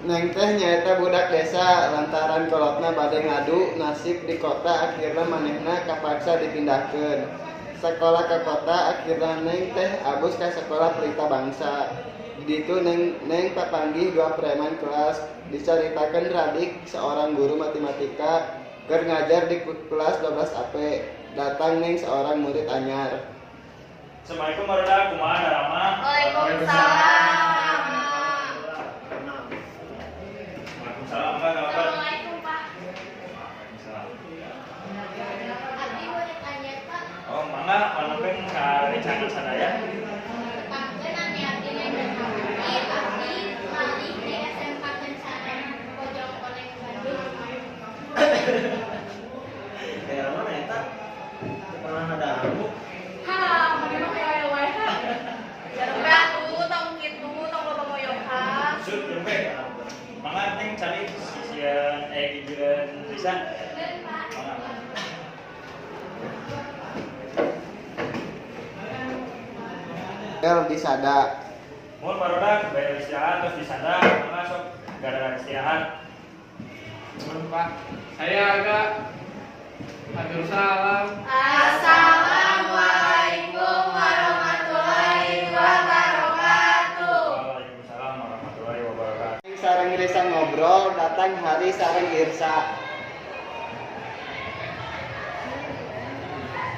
Neng teh nyaeta budak desa lantaran kolotna bade ngadu nasib di kota akhirna manehna kapaksa dipindahkeun sakola ka kota akhirna neng teh abus ka sekolah Pelita Bangsa. Di ditu neng papanggih dua preman kelas dicaritakeun Radik seorang guru matematika keur ngajar di kelas 12 AP. Datang neng seorang murid anyar. Assalamualaikum warahmatullahi wabarakatuh. Kumaha darama? Waalaikumsalam. Waalaikumsalam. Assalamualaikum, Pak. Waalaikumsalam. Abdi murid anyar, Pak. Oh, mangga manepeng ka rencana sadaya. Tepangkeun nami abdi Neng Darmawati, abdi malih di SMK Kencana Bojong Koneng Bandung. Daerah mana eta? Teu pernah ngadangu. Ha, mana mah kayak wae ha. Jarumbe atuh tong kitu, tong loba moyokan. Sut, jempe. Mangga neng cari sisian gigireun Risa. Bener, Pak. Mangga. Bel disada. Mun barudak bade istirahat terus disada, mangga sok gara-gara istirahat. Nuhun, Pak. Saya agak atur salam. Assalamualaikum warahmatullahi wabarakatuh. Waalaikumsalam warahmatullahi wabarakatuh. Neng sareng Risa ngobrol datang hari sareng Irsa.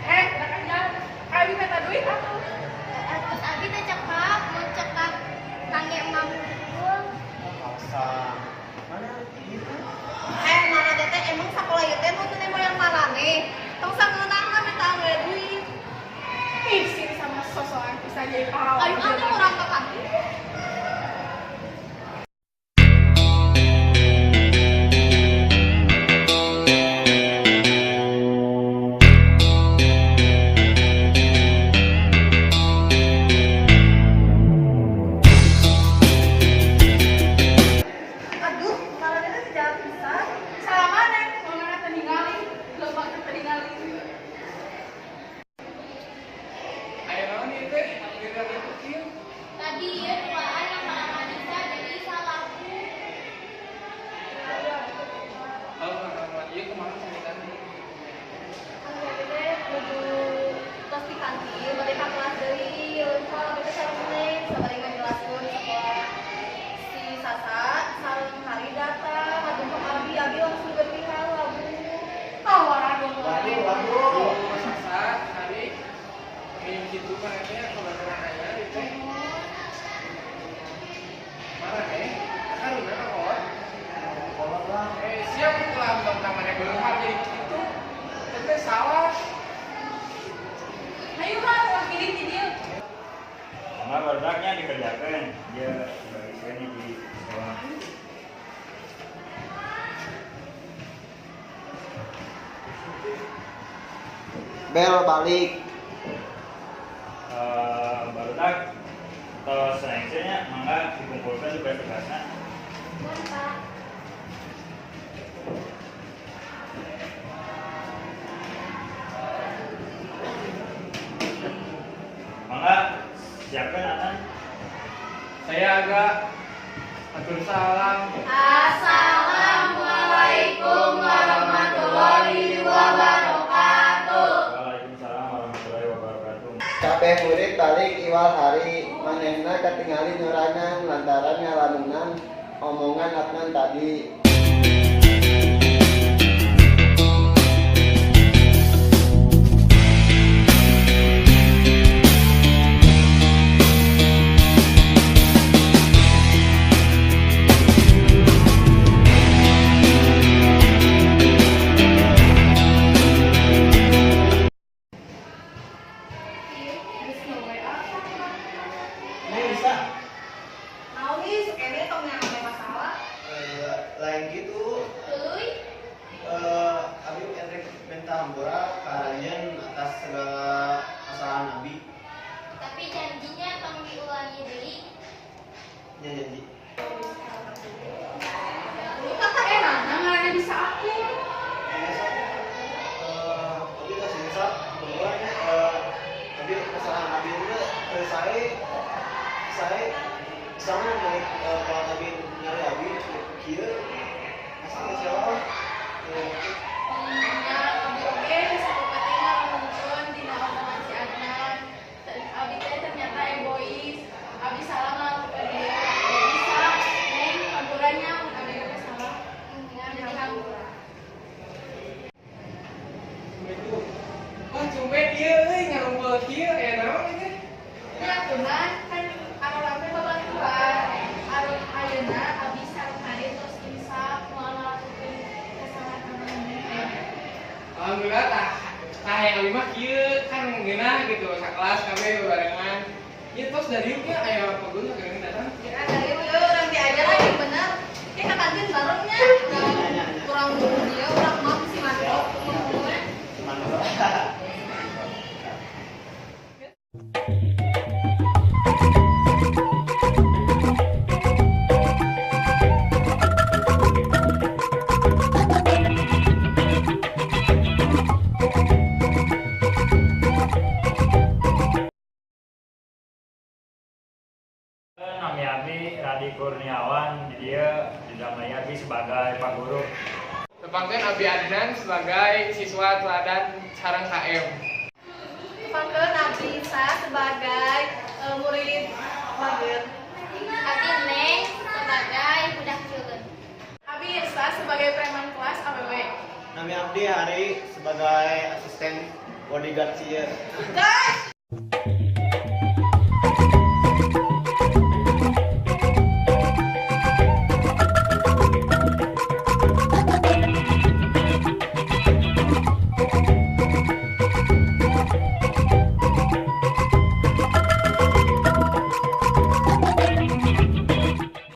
Datang abi minta duit atuh. Terus abi teh cekap, mun cekap kangge mamukul. Alasan. Mana gitu? Mana teh emang sakola ieu teh nu teu moyang maraneh. Tong sangeunahna minta we duit. Ih, sih sama sosokan bisa jadi pahlawan. Ayo atuh urang ka kantin. Aduh, maraneh teh jahat pisan. Salah mana? Mana teh ningali, leumpang teh ningali. Aya naon ieu teh? Geura kieu. Tadi ieu duaan yang marah Risa jadi salahku. Kalau ngaran ieu kumaha caritana? Abi teh kudu tos di kantin, bade ka kelas deui, leumpang abi teh sareng Neng, sabari ngajelaskeun di sekolah. Si Sasa sareng Hari datang ngadumpuk abi, abi langsung getihan labu. Tawaran dong. Waduh, waduh. Oh, Sasa, hari minum kitu kan teh kabaturan aya ieu teh. Mana eh? Karuna ka kolot. Kolot lah. Siap ulah tentang mana beunghar jadi kitu. Teh salah. Hayu mah urang kirim di dieu. Mangga barudaknya dikerjakeun. Dia dibagiskeun di sekolah. Bel balik. Barudak tos saengseunya mangga dikumpulkeun tugas-tugasna. Mun, Pak. Mangga siapkeun atan. Saya agak atur salam. Assalamualaikum warahmatullahi wabarakatuh. Waalaikumsalam warahmatullahi wabarakatuh. Kabeh murid balik iwal hari manehna katingali nyorangan lantaran ngalamunan omongan Adnan tadi. Geus nge-WA. Neng bisa. Naon ih, sukene tong nyampe masalah. Lain gitu. Tuluy, Abi erek minta hampura ka aranjeun atas segala kesalahan abi. tapi janjinya tong diulangi deui. Nya janji. Nah, ngaranna bisa akur. Biasa. Abi tos insaf keluar abi kesalahan abi itu saya Misalnya naik kalau abi nyari abi kieu pasti kecewa. Ya, abi oge sakupeting ngalamun dina omongan si Adnan. Abi teh ternyata egois. Abi salah ngelakukan dia. Bisa, Neng, hampurannya mun abi oge salah. Ya, jadi hampura. Assalamualaikum. Wah, cumben ieu euy ngarumpul kieu aya naon ieu teh? Ya, cuman kan arurang teh babaturan. Arur ayeuna abi sareng Harin terus insaf moal ngalakukeun kesalahan anu teh. Alhamdulillah tah tah yang abi mah kieu kan ngeunah gitu sakelas kabeh barengan. Ieu tos dari nya aya paguna geuning datang. Ya, dari yeuh urang diajar lagi bener. Kayak ke kantin barengnya. Kurang dia, urang mah si Mandro. Mantap. Nami abi Radi Kurniawan di dieu didamai abi sebagai pak guru. Tepangkeun Abi Adnan sebagai siswa teladan sareng KM. Tepangkeun Abi Isa sebagai murid mager. Abi Neng sebagai budak culun. Abi Irsa sebagai preman kelas AWW. Nami Abdi Hari sebagai asisten bodyguard sih. Guys,